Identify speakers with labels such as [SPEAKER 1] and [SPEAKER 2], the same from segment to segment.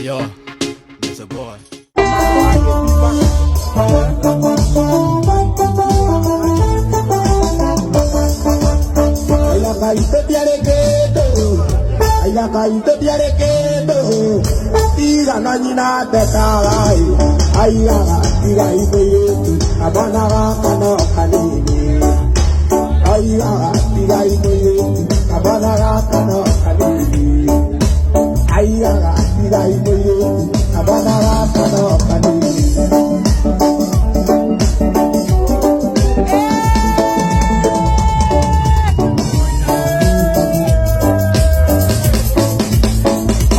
[SPEAKER 1] Yo, it's a boy.
[SPEAKER 2] Tiga na nyina tetaga aigaga tiga imũirĩtu na mwana gaka no kanini aigaga tiga imũirĩtu na mwana gaka no kanini aigaga tiga imũirĩtu na mwana gaka no kanini.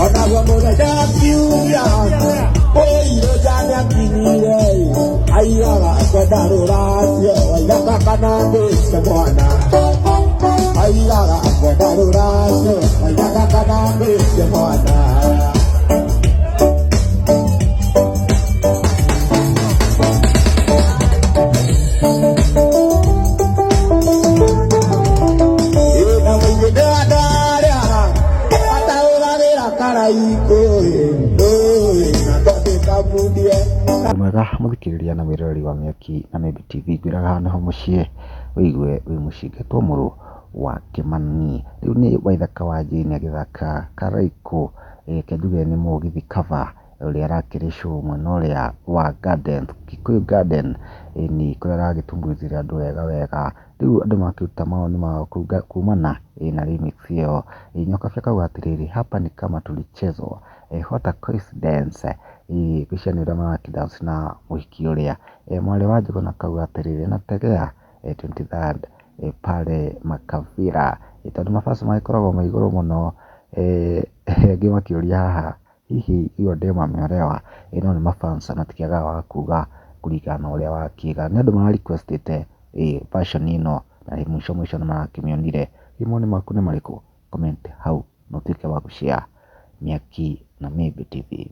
[SPEAKER 2] Onaguo mũthenya kiumia ũirũ jana akinyire aigaga kwenda rũracio waigaga kana ngwĩte mwana aigaga kwenda rũracio waigaga kana ngwĩte mwana. Ĩna mũingĩ ndĩrandarĩa ataũragĩra karaikũ na ndondĩkamundie.
[SPEAKER 3] Mwega mũthikĩrĩria na mwĩroreri wa Mĩaki na Mĩmbi TV, ngwĩraga haha nĩho mũciĩ wĩigue wĩ mũciĩ ngetwo mũrũ wa Kĩmani. Rĩu nĩ Waithaka wa Jane agĩthaka Karaikũ, reke njuge nĩ mũgithi cover ũrĩa arakĩrĩ show mwena ũrĩa wa Garden, Kikuyu Garden, ĩni kũrĩa aragĩtumbuizire andũ wega wega. Rĩu andũ makĩruta mawoni mao kumana na remix ĩyo. Nyokabi akauga atĩrĩrĩ, hapa ni kama tulichezwa, what a coincidence. Ngwĩciria nĩ ũrĩa marakĩdance na mũhiki ũrĩa. Mwarĩ wa Njũgũna akauga atĩrĩrĩ, nategea 23rd pale Makavira, tondũ mabasi magĩkoragwo me igũrũ mũno. Angĩ makĩũria haha hihi hiyo demu ameolewa? No nĩ mafans matikĩagaga wa kuga kũringana na ũrĩa wakiuga. Nĩ andũ mara requestĩte version ĩno na mũico mũico nĩ marakĩmĩonire. Hihi mawoni maku nĩ marĩkũ? Comment hau na ũtuĩke wa gũshare Mĩaki na Mĩmbi TV.